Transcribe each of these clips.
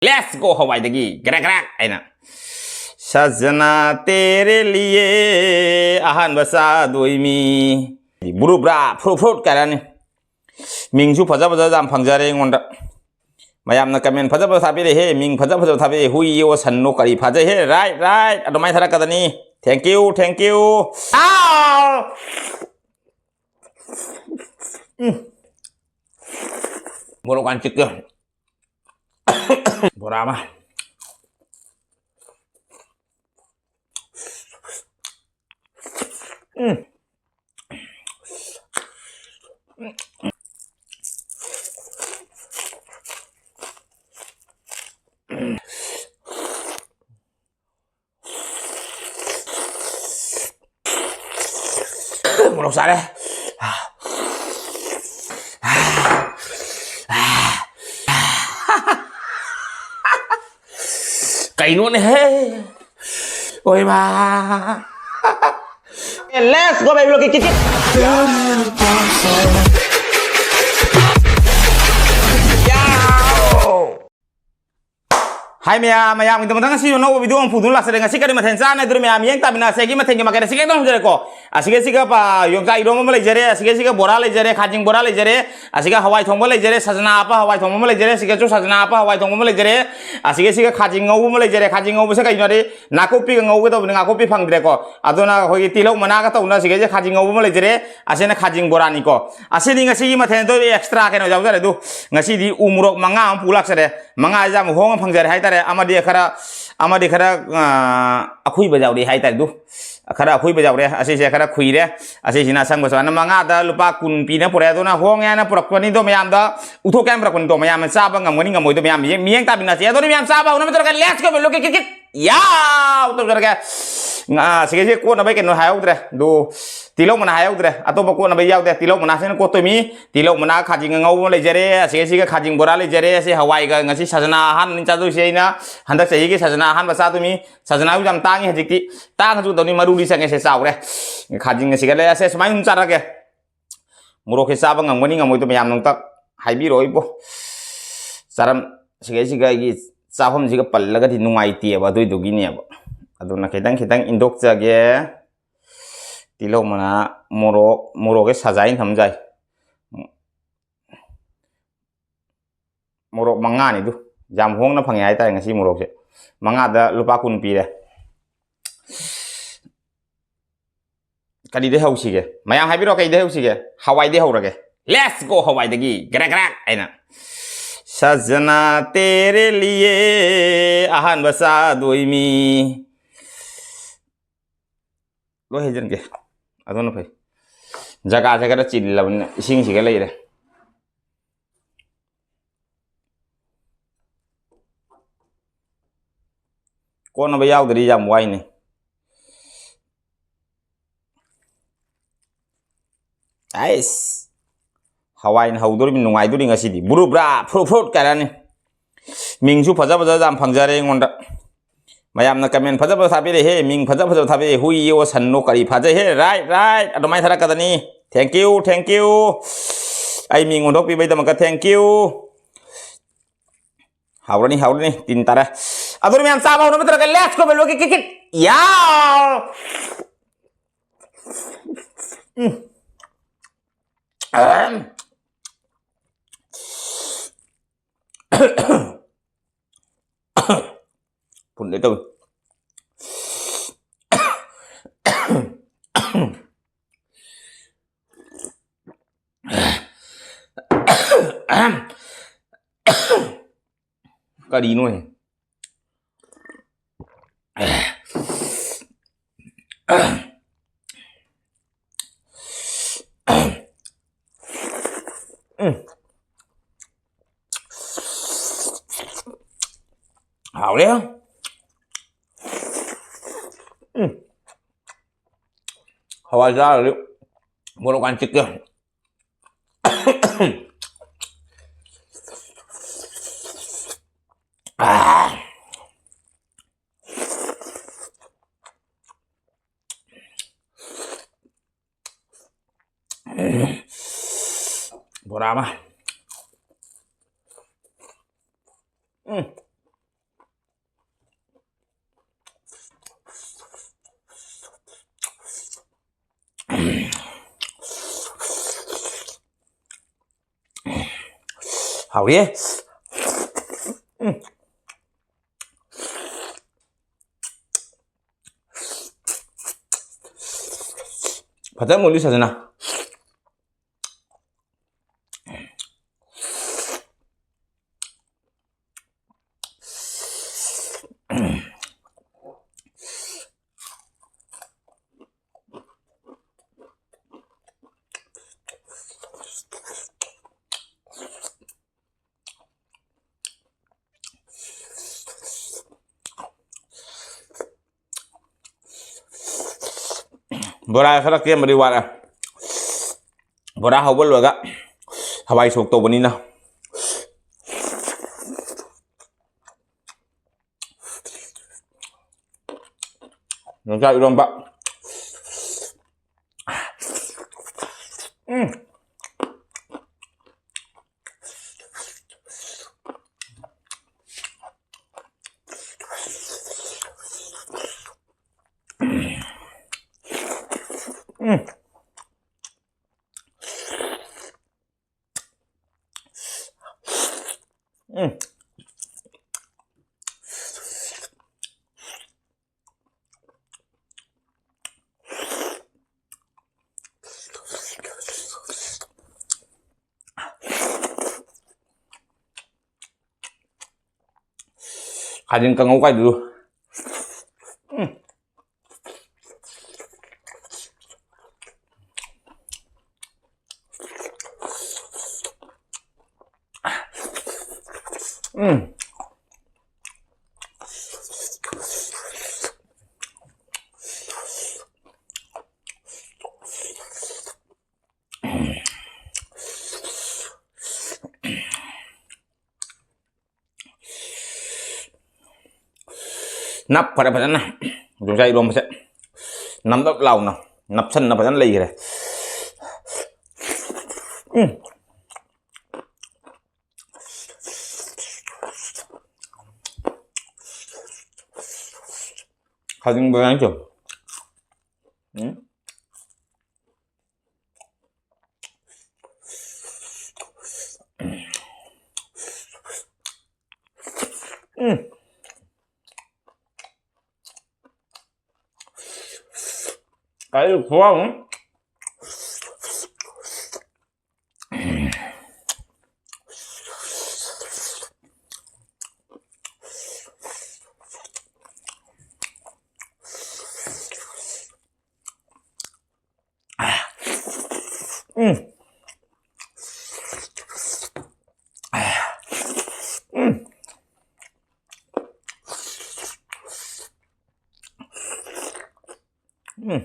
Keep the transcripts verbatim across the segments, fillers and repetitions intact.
Let's go ꯍꯋꯥꯏꯗꯒꯤ ꯒ꯭ꯔꯦꯛ ꯒ꯭ꯔꯦꯛ ꯍꯥꯏꯅ꯫ ꯁꯖꯅꯥ ꯇꯦꯔꯦ ꯂꯤꯌꯦ ꯑꯍꯥꯟꯕ ꯆꯥꯗꯣꯏꯃꯤ꯫ Brew ꯕ꯭ꯔꯥ ꯐ꯭ꯔꯨ ꯐ꯭ꯔꯨꯠ ꯀꯥꯏꯔꯛꯑꯅꯤ꯫ ꯃꯤꯡꯁꯨ ꯐꯖ ꯐꯖ ꯌꯥꯝ ꯐꯪꯖꯔꯦ ꯑꯩꯉꯣꯟꯗ꯫ ꯃꯌꯥꯝꯅ comment ꯐꯖ ꯐꯖ ꯊꯥꯕꯤꯔꯛꯑꯦ, ꯃꯤꯡ ꯐꯖ ꯐꯖ ꯊꯥꯕꯤꯔꯛꯑꯦ, ꯍꯨꯏꯌꯣ ꯁꯟꯅꯣ ꯀꯔꯤ ꯐꯖꯩꯍꯦ, right, right, ꯑꯗꯨꯃꯥꯏꯅ ꯊꯥꯔꯛꯀꯗꯅꯤ꯫ Thank you, thank you. ꯑꯥꯎ! ꯎꯝ꯫ ꯃꯣꯔꯣꯛ ꯀꯥꯟ ꯆꯤꯛꯀꯦ꯫ ꯕꯣꯔꯥ ꯑꯃ꯫ ꯎꯝ꯫ ꯃꯣꯔꯣꯛ ꯆꯥꯔꯦ꯫ ꯀꯩꯅꯣꯅꯦꯍꯦ? ꯑꯣꯏꯃꯥ! Let's go, baby, look at it. ꯌꯥꯎ! ꯍꯥꯏ ꯃꯌꯥꯝ, ꯃꯌꯥꯝꯒꯤꯗꯃꯛꯇ ꯉꯁꯤ ꯑꯅꯧꯕ video ꯑꯃ ꯄꯨꯗꯨꯅ ꯂꯥꯛꯆꯔꯦ꯫ ꯉꯁꯤ ꯀꯔꯤ ꯃꯊꯦꯜ ꯆꯥꯅꯤ ꯍꯥꯏꯗꯨꯅ ꯃꯌꯥꯝ ꯌꯦꯡ ꯇꯥꯃꯤꯟꯅꯁꯦ꯫ ꯑꯩꯒꯤ ꯃꯊꯦꯜꯒꯤ ꯃꯀꯩꯗ ꯑꯁꯤꯒ ꯍꯦꯛꯇ ꯍꯧꯖꯔꯦꯀꯣ꯫ ꯑꯁꯤꯒ ꯁꯤꯒ ꯄ-, ꯌꯣꯡꯆꯥꯛ ꯏꯔꯣꯝꯕ ꯑꯃ ꯂꯩꯖꯔꯦ, ꯑꯁꯤꯒ ꯁꯤꯒ ꯕꯣꯔꯥ ꯂꯩꯖꯔꯦ, ꯈꯥꯖꯤꯡ ꯕꯣꯔꯥ ꯂꯩꯖꯔꯦ, ꯑꯁꯤꯒ ꯍꯋꯥꯏ ꯊꯣꯡꯕ ꯂꯩꯖꯔꯦ, ꯁꯖꯅꯥ ꯍꯥꯞꯄ ꯍꯋꯥꯏ ꯊꯣꯡꯕ ꯑꯃ ꯂꯩꯖꯔꯦ, ꯑꯁꯤꯒꯁꯨ ꯁꯖꯅꯥ ꯍꯥꯞꯄ ꯍꯋꯥꯏ ꯊꯣꯡꯕ ꯑꯃ ꯂꯩꯖꯔꯦ, ꯑꯁꯤꯒ ꯁꯤꯒ ꯈꯥꯖꯤꯡ ꯉꯧꯕ ꯑꯃ ꯂꯩꯖꯔꯦ꯫ ꯈꯥꯖꯤꯡ ꯉꯧꯕꯁꯦ ꯀꯩꯅꯣꯗꯤ ꯅꯥꯀꯨꯞꯄꯤꯒ ꯉꯧꯒꯗꯧꯕꯅꯤ, ꯅꯥꯀꯨꯞꯄꯤ ꯐꯪꯗ꯭ꯔꯦꯀꯣ꯫ ꯑꯗꯨꯅ ꯑꯩꯈꯣꯏꯒꯤ ꯇꯤꯜꯍꯧ ꯃꯅꯥꯒ ꯇꯧꯅ ꯑꯁꯤꯒꯩꯁꯦ ꯈꯥꯖꯤꯡ ꯉꯧꯕ ꯑꯃ ꯂꯩꯖꯔꯦ, ꯑꯁꯤꯅ ꯈꯥꯖꯤꯡ ꯕꯣꯔꯥꯅꯤꯀꯣ꯫ ꯑꯁꯤꯅꯤ ꯉꯁꯤꯒꯤ ꯃꯊꯦꯜ꯫ ꯑꯗꯨ extra ꯀꯩꯅꯣ ꯌꯥꯎꯖꯔꯦ꯫ ꯑꯗꯨ ꯉꯁꯤꯗꯤ ꯎ ꯃꯣꯔꯣꯛ ꯃꯉꯥ ꯑꯃ ꯄꯨ ꯂꯥꯛꯆꯔꯦ꯫ ꯃꯉꯥꯁꯦ ꯌꯥꯝ ꯍꯣꯡꯅ ꯐꯪꯖꯔꯦ ꯍꯥꯏꯇꯥꯔꯦ꯫ ꯑꯃꯗꯤ ꯈꯔ, ꯑꯃꯗꯤ ꯈꯔ, ꯑ, ꯑꯈꯨꯏꯕ ꯌꯥꯎꯔꯤ ꯍꯥꯏꯇꯥꯔꯦ꯫ ꯑꯗꯨ ꯈꯔ ꯑꯈꯨꯏꯕ ꯌꯥꯎꯔꯦ꯫ ꯑꯁꯤꯁꯦ ꯈꯔ ꯈꯨꯏꯔꯦ꯫ ꯑꯁꯤꯁꯤꯅ ꯑꯁꯪꯕ ꯁꯨꯃꯥꯏꯅ ꯃꯉꯥꯗ ꯂꯨꯄꯥ ꯀꯨꯟ ꯄꯤꯅ ꯄꯨꯔꯛꯑꯦ꯫ ꯑꯗꯨꯅ ꯍꯣꯡꯉꯦ ꯍꯥꯏꯅ ꯄꯨꯔꯛꯄꯅꯤꯗꯣ ꯃꯌꯥꯝꯗ ꯎꯊꯣꯛꯀꯦ ꯍꯥꯏꯅ ꯄꯨꯔꯛꯄꯅꯤꯗꯣ꯫ ꯃꯌꯥꯝꯅ ꯆꯥꯕ ꯉꯝꯒꯅꯤ ꯉꯝꯃꯣꯏꯗꯣ ꯃꯌꯥꯝ ꯃꯤꯠꯌꯦꯡ, ꯃꯤꯠꯌꯦꯡ ꯇꯥꯃꯤꯟꯅꯁꯦ꯫ ꯑꯗꯨꯅ ꯃꯌꯥꯝ ꯆꯥꯕ ꯍꯧꯅꯕ ꯇꯧꯔꯒ let's go, ꯂꯨꯛꯀꯤ ꯀꯤꯠ ꯀꯤꯠ꯫ ꯌꯥꯎ! ꯇꯧꯖꯔꯒꯦ꯫ ꯉꯥ, ꯁꯤꯒꯩꯁꯦ ꯀꯣꯠꯅꯕꯩ ꯀꯩꯅꯣ ꯍꯥꯏꯍꯧꯗ꯭ꯔꯦ꯫ ꯑꯗꯨ ꯇꯤꯜꯍꯧ ꯃꯅꯥ ꯍꯥꯏꯍꯧꯗ꯭ꯔꯦ꯫ ꯑꯇꯣꯞꯄ ꯀꯣꯠꯅꯕ ꯌꯥꯎꯗꯦ꯫ ꯇꯤꯜꯍꯧ ꯃꯅꯥꯁꯤꯅ ꯀꯣꯠꯇꯣꯏꯃꯤ꯫ ꯇꯤꯜꯍꯧ ꯃꯅꯥ ꯈꯥꯖꯤꯡ ꯑꯉꯧꯕ ꯑꯃ ꯂꯩꯖꯔꯦ꯫ ꯑꯁꯤꯒꯩꯁꯤꯒ ꯈꯥꯖꯤꯡ ꯕꯣꯔꯥ ꯂꯩꯖꯔꯦ꯫ ꯑꯁꯤ ꯍꯋꯥꯏꯒ ꯉꯁꯤ ꯁꯖꯅꯥ ꯑꯍꯥꯟꯕꯅꯤ ꯆꯥꯗꯣꯏꯁꯦ ꯑꯩꯅ꯫ ꯍꯟꯗꯛ ꯆꯍꯤꯒꯤ ꯁꯖꯅꯥ ꯑꯍꯥꯟꯕ ꯆꯥꯗꯣꯏꯃꯤ꯫ ꯁꯖꯅꯥꯁꯨ ꯌꯥꯝ ꯇꯥꯡꯉꯤ ꯍꯧꯖꯤꯛꯇꯤ꯫ ꯇꯥꯡꯉꯁꯨ ꯇꯧꯅꯤ ꯃꯔꯨꯗꯤ ꯆꯪꯉꯦ꯫ ꯁꯦ ꯆꯥꯎꯔꯦ꯫ ꯈꯥꯖꯤꯡ ꯑꯁꯤꯒ ꯂꯩꯔꯦ꯫ ꯑꯁꯦ ꯁꯨꯃꯥꯏꯅ ꯁꯨꯝ ꯆꯥꯔꯒꯦ꯫ ꯃꯣꯔꯣꯛꯁꯦ ꯆꯥꯕ ꯉꯝꯒꯅꯤ ꯉꯝꯃꯣꯏꯗꯣ ꯃꯌꯥꯝꯅ ꯑꯝꯇ ꯍꯥꯏꯕꯤꯔꯛꯑꯣ ꯏꯕꯣ꯫ ꯆꯥꯔꯝ-, ꯁꯤꯒꯩꯁꯤꯒ ꯑꯩꯒꯤ ꯆꯥꯐꯝꯁꯤꯒ ꯄꯜꯂꯒꯗꯤ ꯅꯨꯡꯉꯥꯏꯇꯦꯕ, ꯑꯗꯨꯏꯗꯨꯒꯤꯅꯦꯕ꯫ ꯑꯗꯨꯅ ꯈꯤꯇꯪ ꯈꯤꯇꯪ ꯏꯟꯗꯣꯛꯆꯒꯦ꯫ ꯇꯤꯜꯍꯧ ꯃꯅꯥ, ꯃꯣꯔꯣꯛ, ꯃꯣꯔꯣꯛꯁꯦ ꯁꯥꯖꯥꯏꯅ ꯊꯝꯖꯥꯏ꯫ ꯃꯣꯔꯣꯛ ꯃꯉꯥꯅꯤꯗꯨ꯫ ꯌꯥꯝ ꯍꯣꯡꯅ ꯐꯪꯉꯦ ꯍꯥꯏꯇꯥꯔꯦ ꯉꯁꯤ ꯃꯣꯔꯣꯛꯁꯦ꯫ ꯃꯉꯥꯗ ꯂꯨꯄꯥ ꯀꯨꯟ ꯄꯤꯔꯦ꯫ ꯀꯔꯤꯗꯩ ꯍꯧꯁꯤꯒꯦ? ꯃꯌꯥꯝ ꯍꯥꯏꯕꯤꯔꯣ, ꯀꯩꯗꯩ ꯍꯧꯁꯤꯒꯦ? ꯍꯋꯥꯏꯗꯩ ꯍꯧꯔꯒꯦ꯫ Let's go ꯍꯋꯥꯏꯗꯒꯤ꯫ ꯒ꯭ꯔꯥꯛ ꯒ꯭ꯔꯥꯛ ꯍꯥꯏꯅ꯫ ꯁꯖꯅꯥ ꯇꯦꯔꯦ ꯂꯤꯌꯦ ꯑꯍꯥꯟꯕ ꯆꯥꯗꯣꯏꯃꯤ꯫ ꯂꯣꯏ ꯍꯩꯖꯤꯟꯒꯦ꯫ ꯑꯗꯨꯅ ꯐꯩ꯫ ꯖꯒꯥꯁꯦ ꯈꯔ ꯆꯤꯜꯂꯕꯅꯤꯅ ꯏꯁꯤꯡꯁꯤꯒ ꯂꯩꯔꯦ꯫ ꯀꯣꯠꯅꯕ ꯌꯥꯎꯗ꯭ꯔꯗꯤ ꯌꯥꯝ ꯋꯥꯏꯅꯦ꯫ ꯑꯩꯁ! ꯍꯋꯥꯏꯅ ꯍꯧꯗꯣꯔꯤꯕꯅꯤ, ꯅꯨꯡꯉꯥꯏꯗꯣꯔꯤ ꯉꯁꯤꯗꯤ꯫ ꯕ꯭ꯔꯨ ꯕ꯭ꯔꯥ, ꯐ꯭ꯔꯨꯠ ꯐ꯭ꯔꯨꯠ ꯀꯥꯏꯔꯛꯑꯅꯤ꯫ ꯃꯤꯡꯁꯨ ꯐꯖ ꯐꯖꯕ ꯌꯥꯝ ꯐꯪꯖꯔꯦ ꯑꯩꯉꯣꯟꯗ꯫ ꯃꯌꯥꯝꯅ comment ꯐꯖ ꯐꯖ ꯊꯥꯕꯤꯔꯛꯑꯦ, ꯃꯤꯡ ꯐꯖ ꯐꯖꯕ ꯊꯥꯕꯤꯔꯛꯑꯦ, ꯍꯨꯏꯌꯣ ꯁꯟꯅꯣ ꯀꯔꯤ ꯐꯖꯩꯍꯦ, right, right, ꯑꯗꯨꯃꯥꯏꯅ ꯊꯥꯔꯛꯀꯗꯅꯤ꯫ Thank you, thank you꯫ ꯑꯩ ꯃꯤꯡ ꯑꯣꯟꯊꯣꯛꯄꯤꯕꯩꯗꯃꯛꯇ thank you꯫ ꯍꯥꯎꯔꯅꯤ, ꯍꯥꯎꯔꯅꯤ, ꯇꯤꯟ ꯇꯥꯔꯦ꯫ ꯑꯗꯨꯅ ꯃꯌꯥꯝ ꯆꯥꯕ ꯍꯧꯅꯕ ꯇꯧꯔꯒ, let's go, ꯕꯦꯂꯣꯒꯤ ꯀꯤꯛ ꯀꯤꯛ꯫ ꯌꯥꯎ! ꯎꯝ꯫ ꯑꯍꯝ꯫ ꯐꯨꯟꯒꯦ ꯇꯧꯋꯤ꯫ ꯀꯔꯤꯅꯣꯍꯦ? ꯎꯝ꯫ ꯍꯥꯎꯔꯦ꯫ ꯎꯝ꯫ ꯍꯋꯥꯏ ꯆꯥꯔꯗꯤ ꯃꯣꯔꯣꯛ ꯀꯥꯟ ꯆꯤꯛꯀꯦ꯫ ꯑꯥ꯫ ꯕꯣꯔꯥ ꯑꯃ꯫ ꯎꯝ꯫ ꯍꯥꯎꯔꯤꯌꯦ꯫ ꯎꯝ꯫ ꯐꯖꯅ ꯃꯨꯜꯂꯤ ꯁꯖꯅ꯫ ꯕꯣꯔꯥ ꯈꯔ ꯀꯦꯝꯕꯗꯤ ꯋꯥꯠꯂꯦ꯫ ꯕꯣꯔꯥ ꯍꯧꯕ ꯂꯣꯏꯔꯒ ꯍꯋꯥꯏ ꯁꯣꯛ ꯇꯧꯕꯅꯤꯅ꯫ ꯌꯣꯡꯆꯥꯛ ꯏꯔꯣꯝꯕ꯫ ꯎꯝ꯫ ꯎꯝ꯫ ꯎꯝ꯫ ꯈꯥꯖꯤꯡ ꯀꯥꯡꯉꯧ ꯀꯥꯏꯗꯨ꯫ ꯎꯝ꯫ ꯎꯝ꯫ ꯅꯞꯈꯔꯦ ꯐꯖꯅ꯫ ꯌꯣꯡꯆꯥꯛ ꯏꯔꯣꯝꯕꯁꯦ ꯅꯞ ꯅꯞ ꯂꯥꯎꯅ ꯅꯞꯁꯟꯅ ꯐꯖꯅ ꯂꯩꯈ꯭ꯔꯦ꯫ ꯎꯝ꯫ ꯈꯥꯖꯤꯡ ꯕꯣꯔꯥ ꯅꯠꯇꯦ꯫ ꯎꯝ꯫ ꯎꯝ꯫ ꯀꯔꯤ ꯈꯨꯍꯥꯎ ꯑꯃ꯫ ꯎꯝ꯫ ꯎꯝ꯫ ꯎꯝ꯫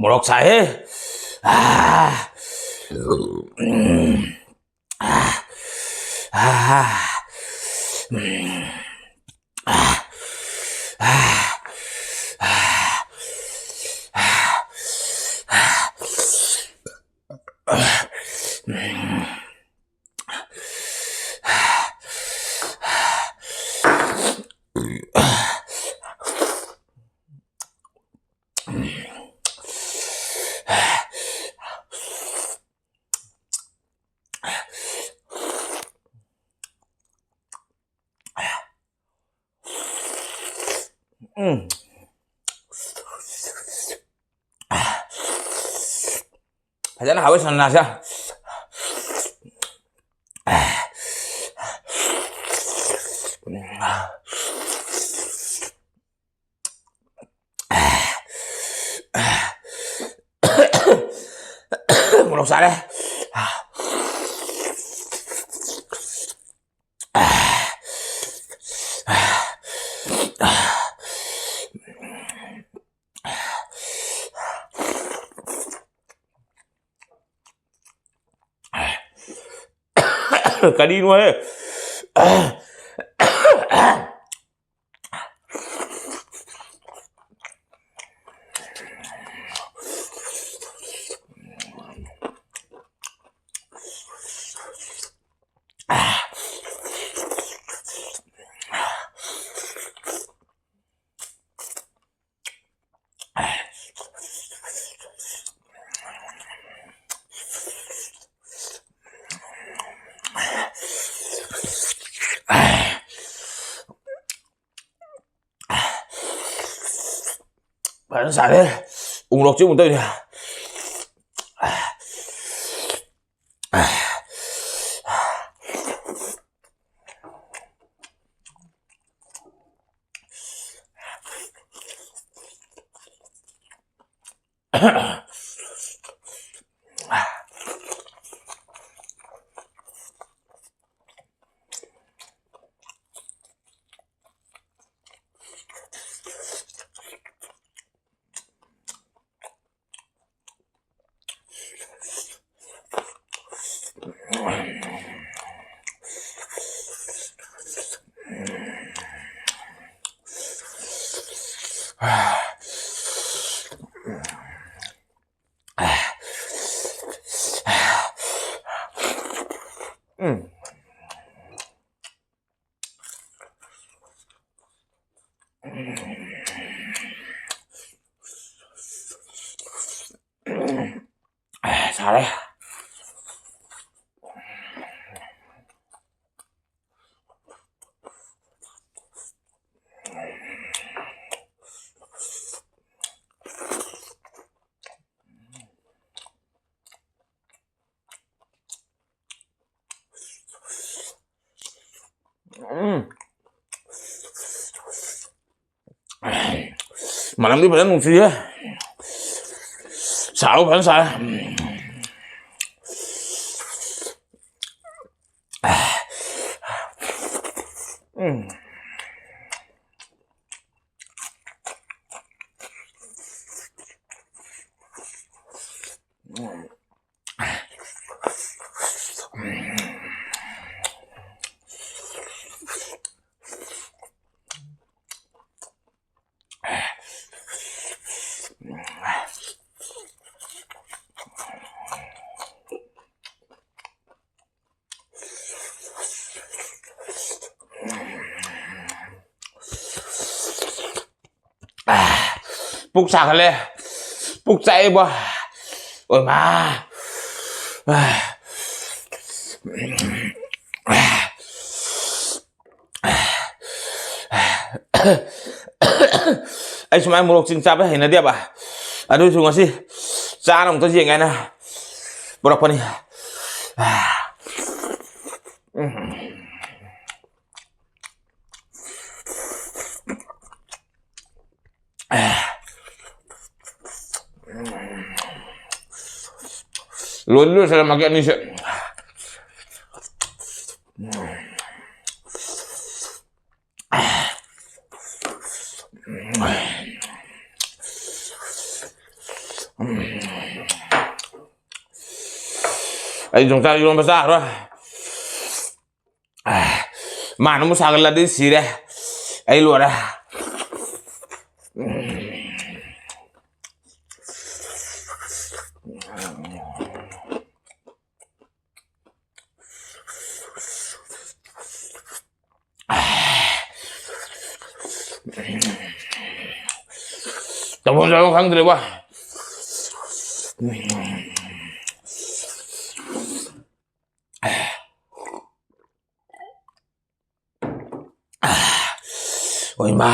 ꯃꯣꯔꯣꯛ ꯁꯥꯏꯍꯦ꯫ ꯑꯥ꯫ ꯎꯝ꯫ ꯐꯖꯅ ꯍꯥꯎꯋꯤ ꯁꯟꯅꯥꯁꯦ꯫ ꯃꯣꯔꯣꯛ ꯆꯥꯔꯦ꯫ ꯀꯔꯤꯅꯣꯍꯦ? ꯐꯖꯅ ꯁꯥꯔꯦ꯫ ꯎꯃꯣꯔꯣꯛꯁꯦ ꯑꯃꯨꯛ ꯇꯧꯔꯤꯅꯦ꯫ ꯎꯝ꯫ ꯁꯥꯔꯦ꯫ ꯎꯝ꯫ ꯃꯅꯝꯗꯤ ꯐꯖꯅ ꯅꯨꯡꯁꯤꯌꯦ꯫ ꯁꯥꯕ ꯐꯖꯅ ꯁꯥꯔꯦ꯫ ꯎꯝ꯫ ꯄꯨꯛ ꯁꯥꯒꯠꯂꯦ꯫ ꯄꯨꯛ ꯆꯥꯛꯑꯦꯕꯣ꯫ ꯑꯣꯏꯃꯥ꯫ ꯑꯩ ꯁꯨꯃꯥꯏꯅ ꯃꯣꯔꯣꯛ ꯆꯤꯡ ꯆꯥꯕ ꯍꯩꯅꯗꯦꯕ꯫ ꯑꯗꯨꯁꯨ ꯉꯁꯤ ꯆꯥꯅ ꯑꯃꯨꯛꯇ ꯌꯦꯡꯒꯦ ꯍꯥꯏꯅ ꯄꯨꯔꯛꯄꯅꯤ꯫ ꯂꯣꯏꯗꯤ ꯂꯣꯏꯁꯤꯜꯂꯝꯃꯒꯦ ꯑꯅꯤꯁꯦ꯫ ꯑꯩ ꯌꯣꯡꯆꯥꯛ ꯏꯔꯣꯟꯕ ꯆꯥꯈ꯭ꯔꯣ꯫ ꯃꯥꯅ ꯑꯃꯨꯛ ꯁꯥꯒꯠꯂꯗꯤ ꯁꯤꯔꯦ꯫ ꯑꯩ ꯂꯣꯏꯔꯦ꯫ ꯇꯧꯐꯝ ꯆꯥꯐꯝ ꯈꯪꯗ꯭ꯔꯦꯕ꯫ ꯑꯣꯏꯃꯥ꯫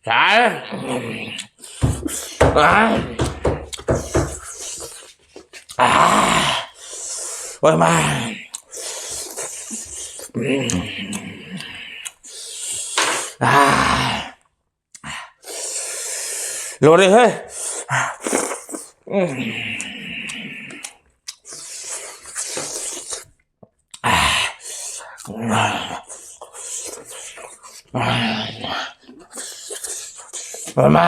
ꯌꯥꯔꯦ꯫ ꯑꯥ꯫ ꯑꯥ꯫ ꯑꯣꯏꯃꯥ꯫ ꯑꯥ꯫ ꯂꯣꯏꯔꯦꯍꯦ꯫ ꯃꯃꯥ꯫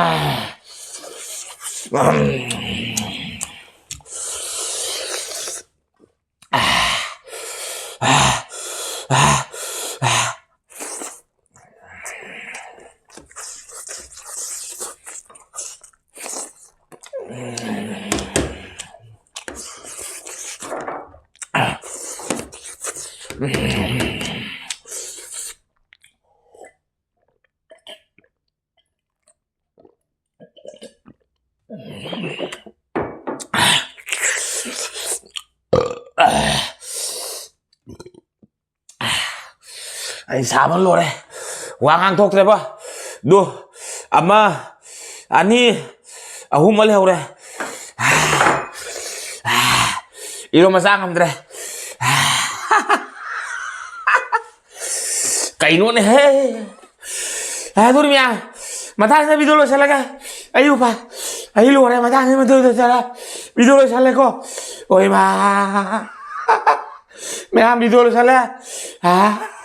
ꯑꯩ ꯁꯥꯕꯅ ꯂꯣꯏꯔꯦ, ꯋꯥ ꯉꯥꯡꯊꯣꯛꯇ꯭ꯔꯦꯕ꯫ ꯑꯗꯨ ꯑꯃ, ꯑꯅꯤ, ꯑꯍꯨꯝ ꯑꯃ ꯂꯩꯍꯧꯔꯦ꯫ ꯏꯔꯣ ꯃꯆꯥ ꯉꯝꯗ꯭ꯔꯦ꯫ ꯀꯩꯅꯣꯅꯦꯍꯦ? ꯑꯦ, ꯑꯗꯨꯅꯤ ꯃꯌꯥꯝ, ꯃꯊꯪꯁꯤꯗ ꯚꯤꯗꯤꯑꯣ ꯂꯣꯏꯁꯤꯜꯂꯒꯦ꯫ ꯑꯩ ꯎꯄꯥꯏ, ꯑꯩ ꯂꯣꯏꯔꯦ꯫ ꯃꯊꯪꯁꯤꯗ ꯃꯊꯪ ꯂꯣꯏꯁꯤꯜꯂꯦ꯫ ꯚꯤꯗꯤꯑꯣ ꯂꯣꯏꯁꯤꯜꯂꯦꯀꯣ꯫ ꯑꯣꯏꯃꯥ꯫ ꯃꯌꯥꯝ, ꯚꯤꯗꯤꯑꯣ ꯂꯣꯏꯁꯤꯜꯂꯦ꯫ ꯑꯥ꯫